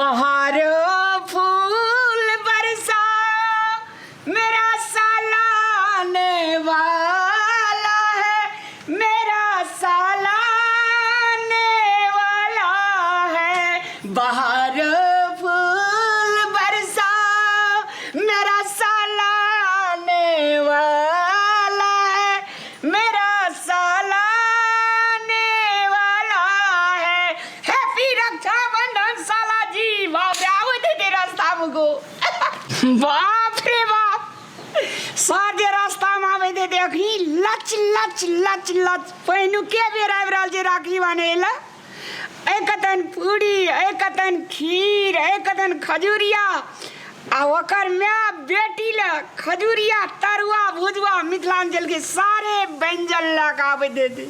बहार फूल बरसा मेरा साला आने वाला है, मेरा साला आने वाला है। बहार फूल बरसा मेरा साला आने वाला है, मेरा साला आने वाला है। हैप्पी रक्षाबंधन साला जी। बाप रे, आबैत हेतै रास्ता मे गो। बाप रे बाप, साझे रास्ता मे आबैत हेतै अखनी लच लच लच लच। पहिनुके बेर आबि रहल छै राखी बान्है लए। एक कतन पूरी, एक कतन खीर, एक कतन खजुरिया, आ ओकर माय बेटी लए खजुरिया, तरुआ, भुजुआ, मिथिलांचल के सारे व्यंजन लए कऽ आबैत हेतै।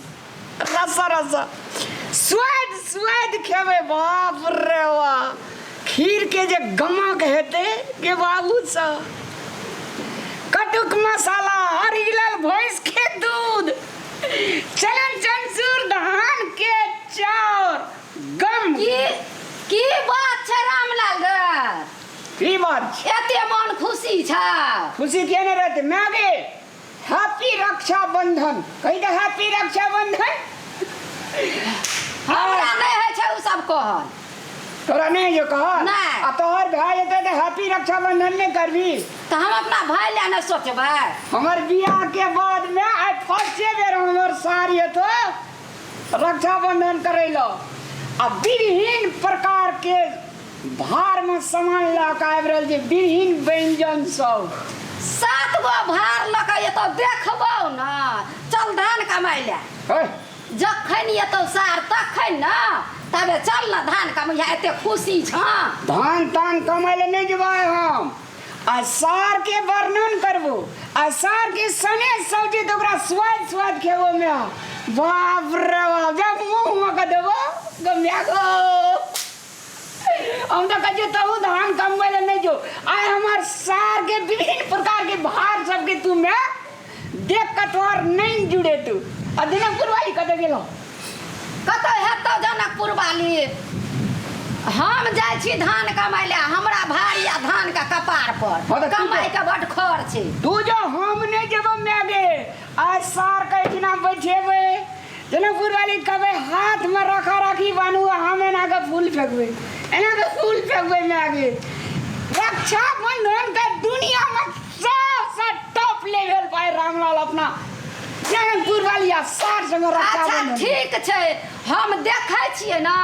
रस रस स्वाद स्वाद खेबै। बाप रे बाप, खीर के जे गमक हेतै के बाबू सब, कटुक मसाला, ओरिजिनल भैंस के दूध, चलन चनसूर धान के चाउर गम। की की बात छै रामलाल रे? की बात छै? एते मन खुशी छै। खुशी किया नहीं रहते? मैं आगे हैप्पी रक्षाबंधन कही तो, हैप्पी रक्षाबंधन। हमरा नहि होइ छै उ सब कहल। तोरा नहीं जो कहा? नहि। आ तोहर भाई जेतै तऽ हैप्पी रक्षाबंधन नहीं करबी? तऽ हम अपना भाई लए नहि सोचबै? हमर बियाह के बाद में आइ फर्स्टे बेर हमर सार एतो रक्षाबंधन करै लए आ विभिन्न प्रकार के भार में सामान लऽ कऽ आबि रहल छै, विभिन्न व्यंजन सब। सात गो भार लऽ कऽ एतौ, देखबौ ने। चल धान कमाइ लए। हे। जखन एतौ सार तखन ने, तबे चल ने धान कमैया, एते खुशी छँ। धान तान कमाइ लए नहि जेबै हम। आ सार के वर्णन करबो आ सार के सने सब्जी तऽ ओकरा स्वाद स्वाद खेबो। में बाप रे बाप, जब मुँह में के देबो गो my गो। हम तऽ कहै छियौ तहु धान कमबै लए नहि जो, आइ हमर सार के विभिन्न प्रकार के भार सबके तू में देख कऽ तोहर नहि जुड़े तू। आ जनकपुर वाली कतऽ गेलो? कतऽ हेतौ जनकपुर वाली? हम जाइ छी धान कमाइ लए, हमरा भारी आ धान के कपार पर। हाँ तऽ तू कमाइ के बड खर्च छै। तू जो, हम नहि जेबो my गे। आइ सार के एहिठिना बैठेबै, जनकपुर वाली कहबै हाथ में रखा राखी बान्हू आ हम एना के फूल फेंकबै, एना के फूल फेंकबै my गे। रक्षाबंधन के दुनिया में सबसे टॉप लेवल पर रामलाल अपना जनकपुर वाली आ सार संग अच्छा। रक्षाबंधन। ठीक छै, हम देखै छियै ने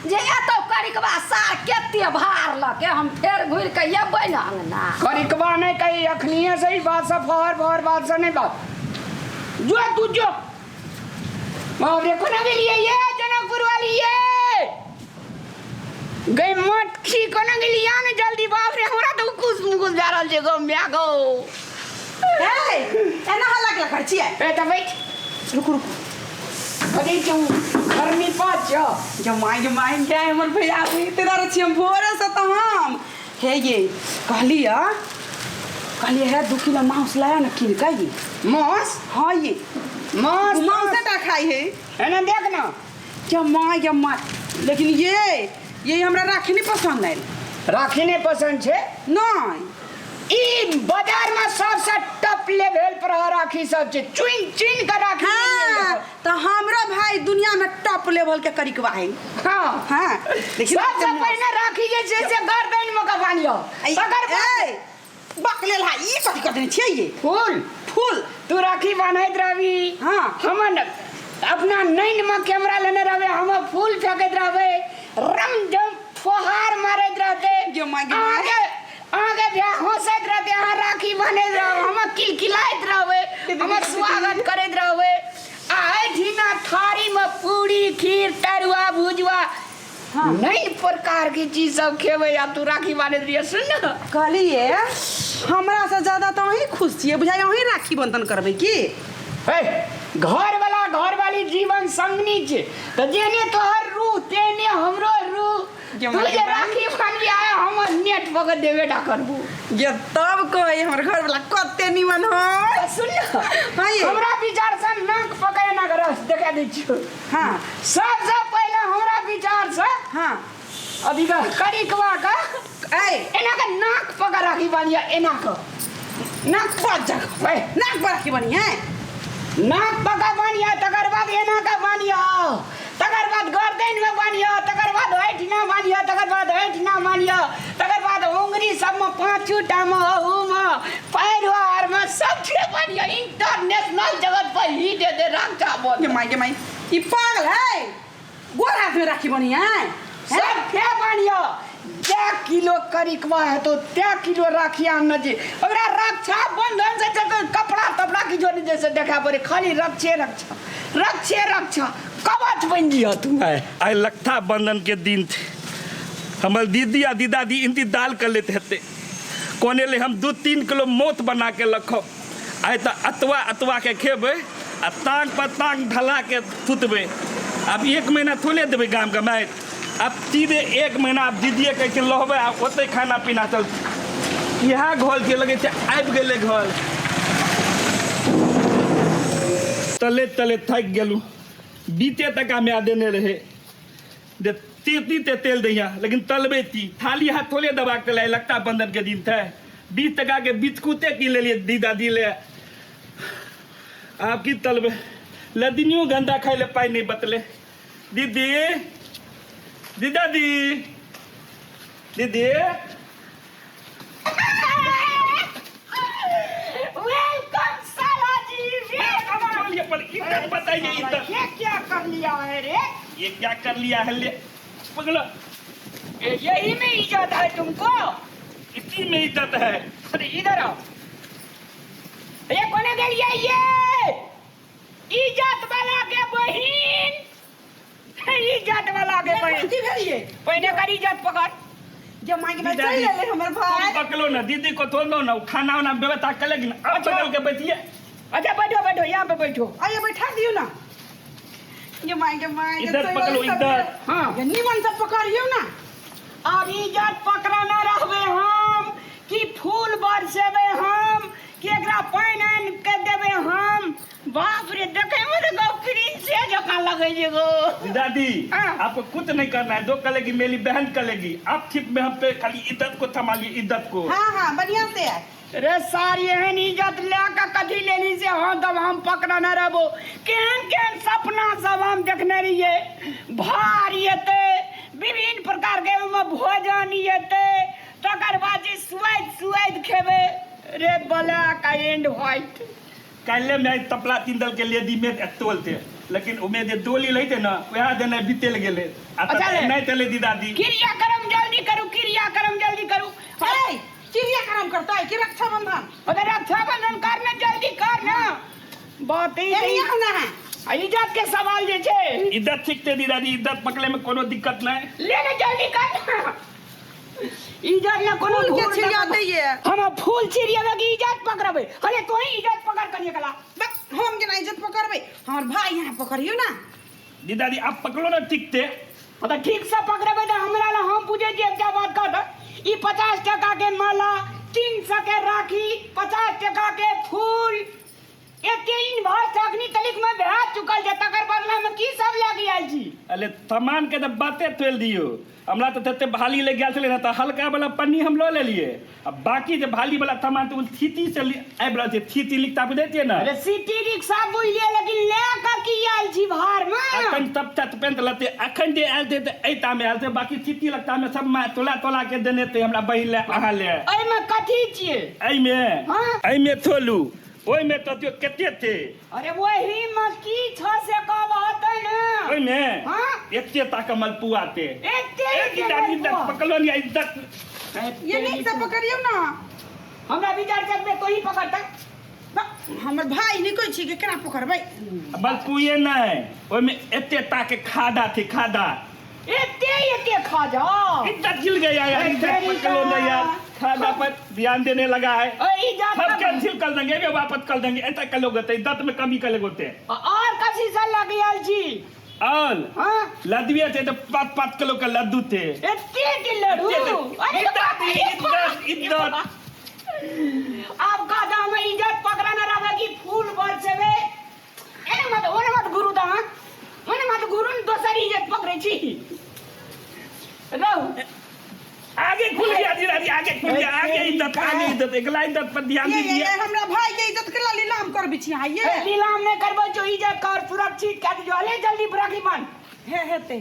जे एतौ करिकबा सार कते भार लऽ के हम फेर घुरि के एबै ने अंगना। करिकबा नहीं कही, अखनिए से ही बात सब फहर फहर बात से नहीं बात। जो तू जो। बाप रे, कोना गेलियै ये जनकपुर वाली? ये गई मटकी, कोना गेलियै ने जल्दी? बाप रे, हमरा तऽ उकुस मुकुस जा रहल छै गो my गो। हे, एना हल्ला केला करै छियै? ए तऽ बैठ। रुकू रुकू। कथी छौ घरनी पात छौ? जमाई जमाई के हमर भैया इतने छियै हम भोरे से तऽ हम हे ये कहलियै कहलियै हे 2 किलो मांस लाया ना कीन के ये। मांस? हाँ ये। मांस? मांसे टा खाई है। एने देख ना। जमा जमा, लेकिन ये हमरा राखी नहीं पसंद आयल। राखी नहीं पसंद छे? नहीं। ई बाजार में सबसे टॉप लेवल पर राखी सब छै, चुन चुन के राखी। हाँ तो हमरा भाई दुनिया में टॉप लेवल के करिकवा है। हाँ देखिए। सबसे पहिने राखी जे छै से गर्दन में के बान्हियो, तकर बाद ए बकलेल हा, ई कथी कथी छियै ये? फूल। फूल? तू राखी बान्हैत रहबी, हम अपना नैन में कैमरा लेने रहबे, हम फूल फेंकैत रहबे, रम जम फुहार मारैत रहते। गे माय, गे माय। अहाँके अहाँके भैया हंसैत रहते, अहाँ राखी बान्हैत रहब, हम किलकिलाइत रहबै, हम स्वागत करैत रहबै आ एहिठिना थारी में पूरी, खीर, तरुआ, भुजुआ, नई प्रकार के चीज सब खेबै आ तू राखी बान्हैत रहिए। सुन न। कहलिए हमरा से ज्यादा तो अहीं खुश छियै बुझाइ, अहीं राखी बंधन करबै की? हे, घर वाला घर वाली जीवन संगनी छै तऽ जेने तोहर रूह तेने हमरो रूह। गे तू माय, जे गे माय। राखी बान्हबी आय हम नेट पकड़ देबे टा करबू। ये तब कहै हमर घर वाला कते निमन है। तऽ सुन न। हाँ ये। हमरा विचार से नाक पकड़ ना रस देखा दै छियौ। सबसे पहिले हमरा विचार से अभी का करिकवा का ए एना के नाक पकड़ राखी बानिया एना के नाक पर जगह ए, नाक पर राखी बनी है नाक पका बानिया तकर बाद एना के बानिया तकर बाद गर्दन में बानिया तकर बाद ऐठना बानिया तकर बाद ऐठना बानिया तकर बाद उंगरी सब में पांचू टा में अहू में पैर आर में सब छे बानिया इंटरनेशनल जगत पर ही दे दे रक्षा बोल ये माई के माई ई पागल है गोर हाथ में राखी बनी है सब के बानिया जै किलो करिकवा है तो तै किलो राखी आनने छी ओकरा रक्षा बंधन से जब कपड़ा तपड़ा की जोनी जैसे देखा पड़े खाली रक्षे रक्षा रक्षे रक्षा कवच बन जिया तू है आइ लखता बंधन के दिन थे हमर दीदी आ दीदादी इंतजार कर लेते हेते कोने ले हम 2-3 किलो मौत बना के रखब आइ तऽ अतवा अतवा के खेबै आ तांग पर तांग ढला के सुतबै। आब 1 महीना थोड़े देबै गाम के मारि, आब सीधे 1 महीना आब दीदीए कहै छै लहबै आ ओतै खाना पीना चल। इएह घर के लगै छै आबि गेलै घर। तले तले थाकि गेलहुँ, बीते टका माय देने रहै जे तीती ते तेल दैया, लेकिन तलबे ती थाली हाथ थोड़े दबा के लाइ। लखता बंधन के दिन थे, 20 टका के बिस्कुटे की लेलिए दीदा दी ले। आप की तलबे लदिनियो गंदा खाइ ले पाइ नहीं बतले। दीदी दीदा दी दीदी welcome साला जी, welcome. ये पर इधर बताइए इधर ये क्या कर लिया है रे? ये क्या कर लिया है ले पकड़ो। यही में इज्जत है तुमको, इसी में इज्जत है। अरे इधर आओ, ये कोने के लिए ये इज्जत वाला के बहिन, इज्जत वाला के बहिन। की भेलिए? पहिने कर इज्जत पकड़। जे माई के चल गेलै हमर भाई। पकड़ो ना दीदी को, थोड़ो ना खाना वाना व्यवस्था कर लेगी ना। अब पकड़ के बैठिए। अच्छा बैठो बैठो यहाँ पे बैठो। आइए बैठा दियो ना। ये माई के माई इधर पकड़ो इधर। हाँ ये निमन से पकड़ियो ना। अब इज्जत पकड़ना रहबे हम कि फूल बरसेबे हम कि एकरा पानि आनि के देबे हम। बाप रे देखे में तो गौ प्रिंसे जकाँ लगे छै गो। दादी हाँ। आपको कुछ नहीं करना है, जो करेगी मेरी बहन करेगी। आप छिप में हम पे खाली इज्जत को संभालिए, इज्जत को। हाँ हाँ बढ़िया से है। रे सारी एहन इज्जत ले के कथी लेली से हाँ तब हम पकड़ने रहबो। केहन केहन सपना सब हम देखने रहिए, भार एतै, विभिन्न प्रकार के ओहिमे भोजन एतै, तकर बाद जे सुआदि सुआदि खेबै। रे ब्लैक एंड व्हाइट। काल्हि में तपला 3 दल के लेदी में तोल थे, लेकिन उमे जे डोली लैते ना वएह देने बीतेल गेलै। आ अच्छा ले। नहीं चले दीदादी। क्रियाक्रम जल्दी करू, क्रियाक्रम जल्दी करू। अरे क्रियाक्रम करता है कि रक्षाबंधन? अरे रक्षाबंधन करना जल्दी कर ना। बात ही यही होना है। आ, इज्जत के सवाल जे छै। इज्जत ठीक थे दीदादी, इज्जत पकड़े में कोनो दिक्कत नहीं। ले ले जल्दी कर ना। इज्जत ना कोनो फूल के घूर छिड़िया ना। दैये। हम फूल छिड़ियाबे कि इज्जत पकड़बे? अरे तोही इज्जत पकड़ करिए कला। बस हम केना इज्जत पकड़बे? हमर भाई यहाँ पकड़ियो ना। दीदादी आप पकड़ो ना ठीक थे। तो ठीक से पकड़बे तो हमरा ला हम पूछे छी एकटा बात कह दे। ई 50 टका के माला, 300 के राखी, 50 टका के फूल, एते इन्वेस्ट अखनी तलिक में भए चुकल छै, तकर बदला में की सब लए के आयल छी? अरे सामान के तऽ बाते तोलि दियौ। हमरा तऽ तते भाली लग गेल छलै ने तऽ हल्का वाला पन्नी हम लऽ लेलियै, आ बाकी जे भाली वाला सामान तऽ ओ थीती से आबि रहल छै। थीती लिखता बुझै छियै ने? अरे सिटी रिक्शा बुझलियै, लेकिन लए कऽ की आयल छी भार में? अखन तब तक पेंट लते अखन जे आयल छै तऽ एहि में आयल छै, बाकी सिटी लगता में सब तोला तोला के देने थे हमरा बहिन ले अहाँ ले। एहिमे कथी छियै? एहिमे हाँ? एहिमे थोलू ओहिमे तऽ दियौ कते थे। अरे वही में की छ से कहब होतै ने? ओहिमे हाँ? एते ताक मलपुआ ते। एते एक दादी तक पकड़लो नहीं इज्जत। ये नीक से पकड़ियो ना। हमरा विचार सकबे तो ही पकड़ता। हमर भाई नहीं कोई छी के केना पकड़बै? मलपुए नहीं, ओहिमे एते ताक खादा थे खादा। एते एते खा जा। इज्जत गिर गया यार, इज्जत पकड़ो नहीं यार। खादा पर ध्यान देने लगा है। सब कैंसिल कर देंगे, वे वापस कर देंगे, ऐसा कर लोगे तो इज्जत में कमी कर लोगे। और कसी से लग आयल छी? और हाँ? लड्डुए थे तो 5-5 किलो के लड्डू थे। एते के लड्डू? अरे इज्जत इज्जत। आप का दाम इज्जत पकड़ाना रहेगी फूल बरसेबे। एने मत ओने मत गुरु दा, ओने मत गुरु ने दोसर इज्जत पकड़े छी। रहू। कुलिया दीदादी आगे कुलिया आगे इज्जत, आगे इज्जत, एकला इज्जत पर ध्यान ये ये दीजिए। ये हमरा भाई के इज्जत के लीलाम करबी छी अहाँ ये। नीलाम नहीं करबो जो इज्जत कर सुरक्षित कर जो ले जल्दी राखी बांध। हे हेते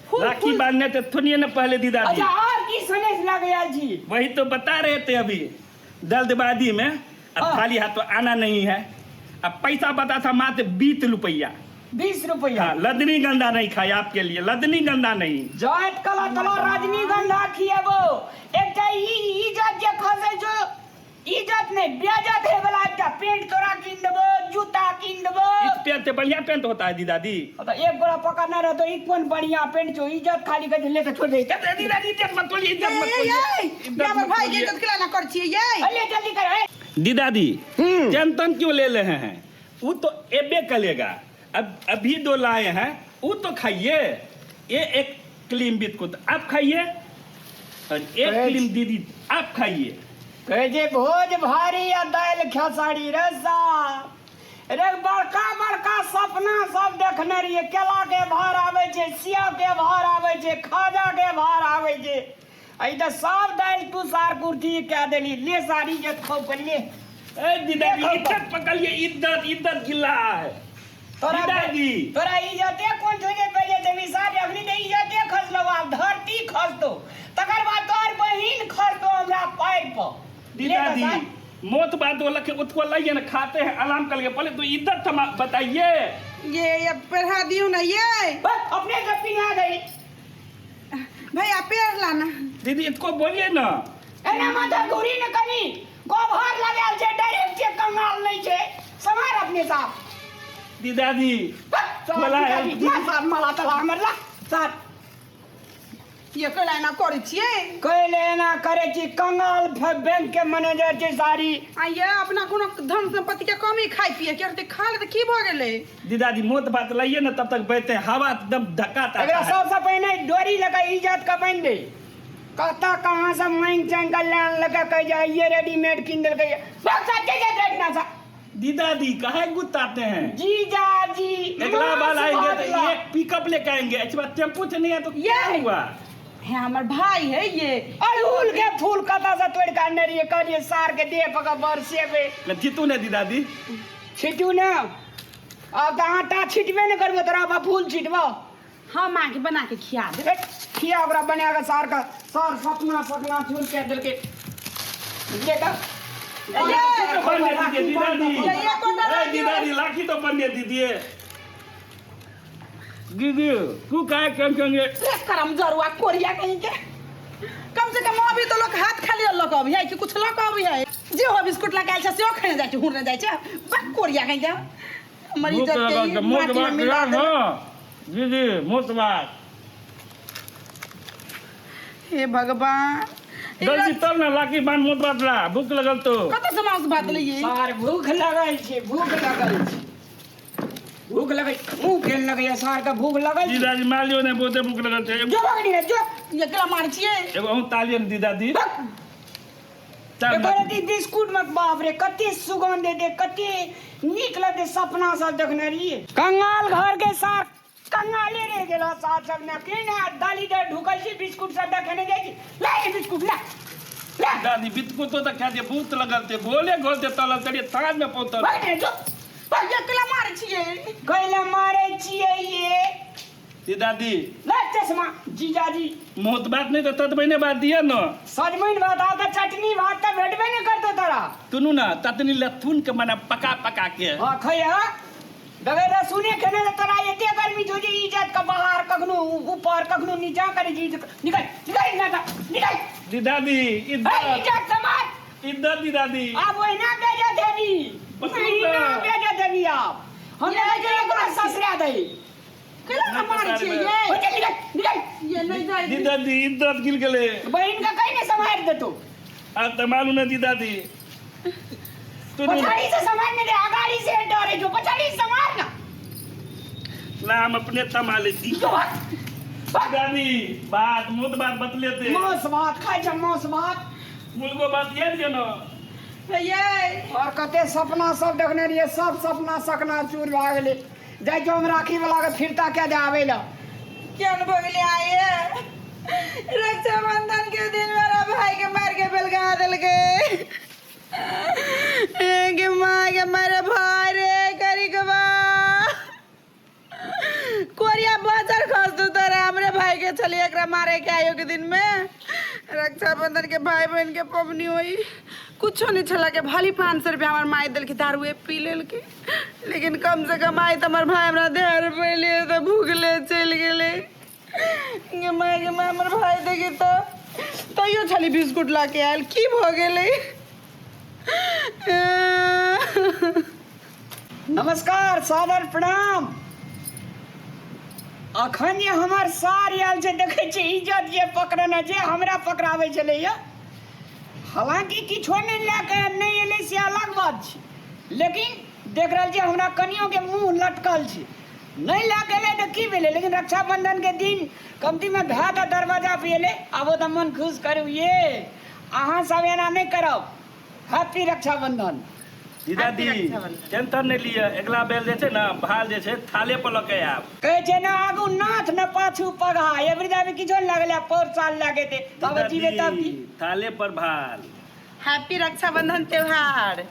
फूल राखी फूल बांधने तो सुनिए ना पहले दीदादी। अच्छा और की सुने से लग गया जी? वही तो बता रहे थे अभी जल्दबाजी में, अब हाँ। खाली हाथ तो आना नहीं है। अब पैसा बता था मात्र 20 रुपया। 20 रुपया? हाँ, लदनी गंदा नहीं खाए आपके लिए, लदनी गंदा नहीं। जात कला तला रजनीगंधा खिएबो। एकटा ई इज्जत जे खसे जो इज्जत नहीं बेइज्जत हे वाला एकटा पेंट तोरा कीन देबो, जूता कीन देबो। इस पेंट से बढ़िया पेंट होता है दीदादी। तो एक गोड़ा पकड़ना रह तो ई कोन बढ़िया पेंट जो इज्जत खाली कर ले तो छोड़ दे। दीदादी इज्जत मत बोलिए, इज्जत मत ये बोलिए, ये इज्जत ये हमर मत भाई के बोलिए। इज्जत के ना कर छी ये। अरे जल्दी कर ए। दीदादी टेंशन क्यों ले रहे हैं? वो तो एबे करेगा। अब अभी दो लाए हैं वो तो खाइए। ये एक क्लीम बिस्कुट आप खाइए और एक क्लीम दीदी आप खाइए। कहे जे भोज भारी या दालि खेसारी रे साहब। रे बड़का बड़का सपना सब देखने रहिए, केला के भार आबै छै, सेब के भार आबै छै, खाजा के भार आबै छै। अइ तऽ सब दालि तुषार कुर्ती कए देली। ले साड़ी जे खौ के ले। ए दीदादी देखो। इज्जत पकड़िए, इज्जत इज्जत गिला है तोरा दीदादी। तोरा इज्जते कोन छोड़े पहिले देवी साहब? अखनी तऽ इज्जते खसलो, आब धरती खसतो, तकर बाद तोहर बहिन खसतो हमरा पैर पर। दीदादी मौत बात वो लखे उसको लाइए ना, खाते हैं आराम कर लिए। पहले तो इज्जत थमा बताइए। ये पढ़ा दियो ना ये। बस अपने से पिना गई। भैया पेड़ लाना। दीदी इसको बोलिए ना। एना माथा घूरी न कनी गोभर लगायल छै डायरेक्ट जे कंगाल नहीं छै समार अपने साथ। दीदादी बोला है ला साथ मला तला हमर ला साथ। ये कैला एना करै छियै? कैले एना करै छी? कंगाल बैंक के मैनेजर छै सारी। आ ये अपना कोनो धन संपत्ति के कमी खाइ पिए के रहतै, खा ले तऽ की भऽ गेलै? दीदादी मौत बात लाइए ना, तब तक बैठे हवा एकदम धक्का एकरा आता है। सबसे पहिने डोरी लगा इज्जत के बान्हि दे। कतऽ कहाँ से मांगि चांगि के लान लगा कह जाय ये रेडीमेड कीन देलकै। बस के जाय रखना सा। दीदादी काहे गुताते हैं? जीजा जी अगला बार आएंगे तो मांस भात ला। एक पिकअप लेके आएंगे। अच्छा टेम्पू से नहीं है तो क्या हुआ? हे हमर भाई है ये। अड़हुल के फूल कतऽ से तोड़ि के अनने रहियै? कहलियै सार के देह पर के बरसेबै। न जीतू ने दीदादी। छिटू ने, आब तऽ आटा छिटबे ने करबो तोरा, आब फूल छिटबो। हम अहाँके बना के खिया देब। ए, खिया ओकरा बना के सार के सार सपना सपना चूर के देलकै। ले तऽ तो बनने दीजिए दीदादी। ये कोन ए दीदादी लाठी तो बनने दीजिए। दीदी तू काहे टेंशन ले? रे करम जरुआ कोरिया कहीं के। कम से कम अभी तो लोग हाथ खाली लऽ कऽ अबै है कि कुछ लऽ कऽ अबै है। जे हो बिस्कुट लगायल छै सेहो खेने जाइ छै, हुरने जाइ छै। बा कोरिया कहीं के हमर भूख इज्जत के लगल ई छै, मोट माटी में बात मिला याद देलक। हो दीदी, मोट बात। हे भगवान जल्दी तब ना लाठी बांध मोट बात ला, भूख लगल तो। कतऽ से मांस भात लैयै? सार भूख लगल छै, भूख लगल छै, भूख लगल, मुँह खेल लगैया सार के भूख लगल छै। दीदादी मालियो ने बहुते भूख लगल छै। जो बगड़ी रे जो। ये केला मारै छियै? एगो अहूँ तालियन दीदादी। चल एकर अथी बिस्कुट में बाप रे कते सुगंध देते, कते नीक लगते। सपना सब देखने रहिए कंगाल घर के सार कंगाले रह गेल सार सब ने के ने दाली दे ढुकल छी बिस्कुट सब देखने जाइ छी। ले ई बिस्कुट ले ले। दादी बिस्कुट तो खा दे, भूख लगल थे, बोले घोल दे तलल तड़िए ताज में पहुंचल। बगड़ी रे जो। ये केला मारै छियै? कैला मारे छियै ये? दीदादी ले चश्मा जीजाजी। मोत बात नहीं तो तत महीने बाद दिया न। सजमनि भात आ तऽ चटनी भात तऽ भेटबे नहि करतौ तोरा। तुनू ना ततनी लथुन के मने पका पका के। हाँ खैया बगैर रसुने खेने तऽ तोरा एते गर्मी छौ जे इज्जत के बाहर कखनो ऊपर कखनो नीचा करै छी। निकल निकल ना निकल। दीदादी ए, इज्जत इज्जत समाज इज्जत दीदादी। आब ओहिना बेइज्जत हेबी, पकड़ू ना। ओहिना बेइज्जत हेबी आब। हम ये कहै छियै ओकरा ससुरा दही। केला ना मारै छियै ये? ओ चल निकल निकल। ये नहि जाइ। दीदादी इज्जत गिर गेले। बहिन के कहीं ने सम्हारि देतौ। आ त मालूम ना दीदादी तुनू पछाड़ी से सम्हारि ने दे, अगाड़ी से डरे छौ, पछाड़ी से सम्हार ना। ला हम अपने संभाले छी। जो भाग, भाग। दीदादी बात मोत बात बतले थे। मांस भात खाइ छै मांस भात। मुर्गो बात याद के न। ये और कते सपना सब देखने रहिए, सब सपना सकना चूर भए गेलै। जाइ छौ हम राखी वाला के फिरता के दे आबै लए। केहन भऽ गेलै आइ ये? रक्षाबंधन के दिन मेरा भाई छलियै एकरा मारे के आइयो के दिन में। रक्षाबंधन के भाई बहन के पबनी होई, कुछो नहीं छला के भली 500 रुपया हमर माई देलकी, दारुए पी लेलकी। लेकिन कम से कम आई तऽ हमर भाई हमरा देहर पहिले तऽ भूखले चलि गेलै। गे माय, गे माय, हमर भाई देखी तऽ तैयो छली बिस्कुट लऽ के आयल, की भऽ गेलै? नमस्कार, सादर प्रणाम। अखन जे हमर सार आयल छै, देखै छी इज्जत जे पकड़ने छै, हमरा पकड़ाबै छलैया। हालांकि किछो नहि लए कऽ नहि एलै से अलग बात छै, लेकिन देख रहल छियै हमरा कनियोके मुँह लटकल छै। नहि लए कऽ एलै तऽ की भेलै, लेकिन रक्षाबंधनके दिन कमतीमे भए तऽ दरवाजा पर एलै। आबो तऽ मन खुश करू ये, अहाँ सब एना नहि करब। हैप्पी रक्षाबंधन। दीदादी, टेंशन नहि लिअ, अगिला बेर जे छै ने भाल जे छै थाले पर लऽ के आयब। कहै छै ने आगू नाथ ने पाछू पगहा, एबरी दाबी किछो नहि लगलै, पौर साल लए के एतै तब जीवे तब की। थाले पर भाल। हैप्पी रक्षाबंधन त्योहार।